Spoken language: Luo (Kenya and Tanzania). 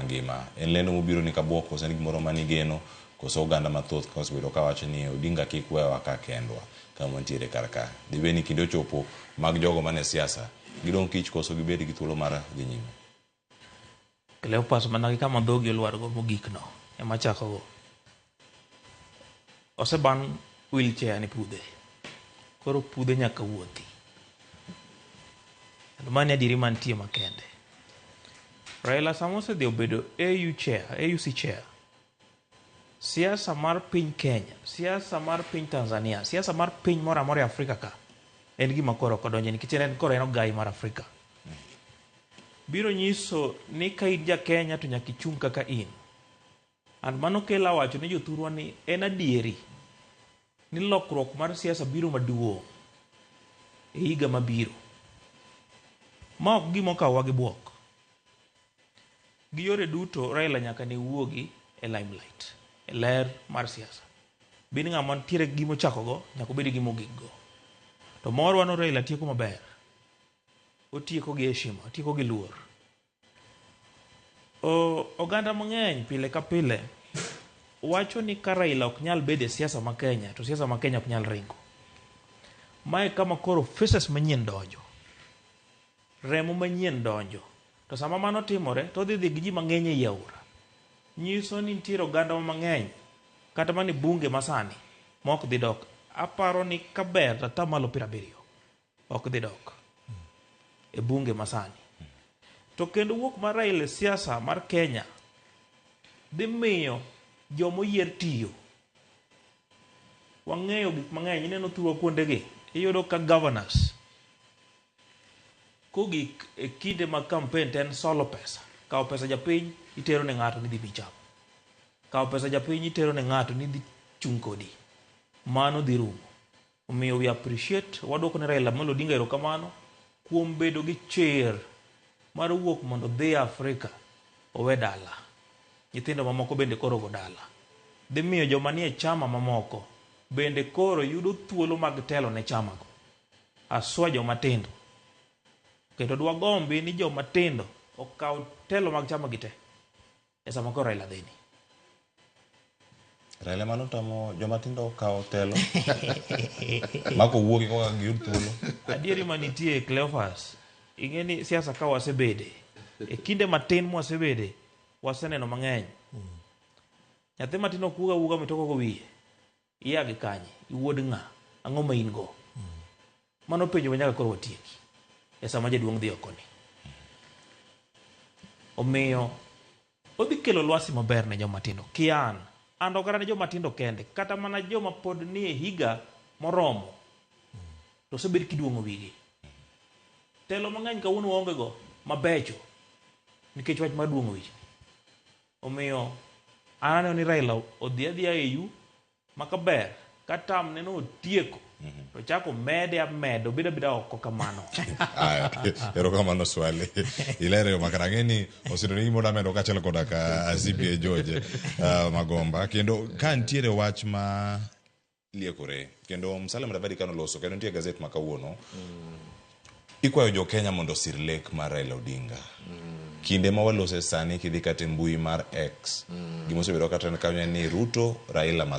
mangima. En lendo mobiro ni kabuok koso en gimoro manigeno koso oganda mathoth ka osebedo kawacho ni Odinga kik wewa ka kendwa kama wantiere kar ka. Dibed ni kinde ochopo mag jogo mane siasa gidong' kich koso gibed gi thuolo mar dhi nyime. Cleopas mana gi kama dhogi olwargo mogik no ema chakogo. Oseban wheelchair ni pudhe. Koro pudhe nyaka wuothi. Kendo mano e adieri mantie makende. Raila sama osedhi obedo AU chair, AUC chair, siasa mar piny Kenya, siasa mar piny Tanzania, siasa mar piny moro amora e Afrika ka, en gima koro ok odonje nikech en koro en ogai mar Afrika. Biro nyiso ni ka in ja Kenya to nyaka ichung' kaka in. And mano kelo awacho ni jothurwa ni en adieri ni lokruok mar siasa biro maduong' e higa mabiro. Ma ok gima okawowa gi buok. Gi yore duto Raila nyaka ne wuogi e limelight, e ler mar siasa. Bin ng'ama nitiere gi gima ochakogo, nyaka obed gi gima ogik go. To morwa no Raila tieko maber. Otieko gi heshima, otieko gi luor. Oganda mang'eny pile ka pile wacho ni ka Raila ok nyal bedo e siasa ma Kenya, to siasa ma Kenya ok nyal ringo. Mae kama koro faces manyien donjo. Remo manyien donjo. To sama mano timore, to odhi dhi gi ji mang'eny ei aora. Nyiso ni nitiere oganda mang'eny, kata mana e bunge masani, ma ok dhi dok. Aparo ni kaber to atamalo 70 ok dhi dok e bunge masani. To kendo wuok mar Raila e siasa mar Kenya dhi miyo jomoyier tiyo. Wang'eyo gik mang'eny, ineno thurwa kuondegi, iyudo ka governors kogik e kinde mag campaign to en solo pesa. Kawo pesa japiny itero ne ng'ato ni dhi bi cham. Kawo pesa japiny itero ne ng'ato ni dhi chung' kodi. Mano dhi rumo. Omiyo we appreciate, waduoko ne Raila Amolo Odinga erokamano kuom bedo gi chir mar wuok mondo odhi Afrika owe dala. Nyithindo mamoko bende koro go dala. Dhi miyo joma nie chama mamoko bende koro yudo thuolo mag telo ne chamago. Aswa joma tindo. Kendo dwagombi ni joma tindo okaw telo mag chama gi te e sama koro Raila dhini. Raila mano tamo joma tindo kawo telo mako wuogi koka giyud thuolo. Adieri manitie Cleophas, ing'e ni siasa ka wasebede, e kinde matin mwasebede, waseneno mang'eny. Nyathi matin ok wuog awuoga mitoko go wiye. Ia gi kanye? Iwuod ng'a? Ang'o ma in go? Mano penjo ma nyaka koro watieki e sama jaduong' dhi oko ni. Omiyo odhi kelo lwasi maber ne joma tindo. Kian, and ok kata ne joma tindo kende, kata mana joma pod nie higa moromo to osebed kiduong'o wigi. Telo mang'eny kawuono waonge go mabecho nikech wach mar duong'o wich. Omiyo an aneno ni Raila odhi adhiya e AU ma kaber ka tam ne no otieko to chako mede ameda obed abeda oko kamano. Aya, erokamano Swale. Ilero yo makare. Ang'e ni osebedo ni gimoro amedo kaachiel koda ka CPA George Magomba. Kendo ka nitiere wach ma liekore kendo Musalia Mudavadi kano loso kendo nitie gazet ma kawuono ikwayo jo Kenya mondo osir lek mar Raila Odinga. Kinde ma walose sani kidhi kata e mbui mar X gima osebedo ka trend kanyo en ni Ruto Raila must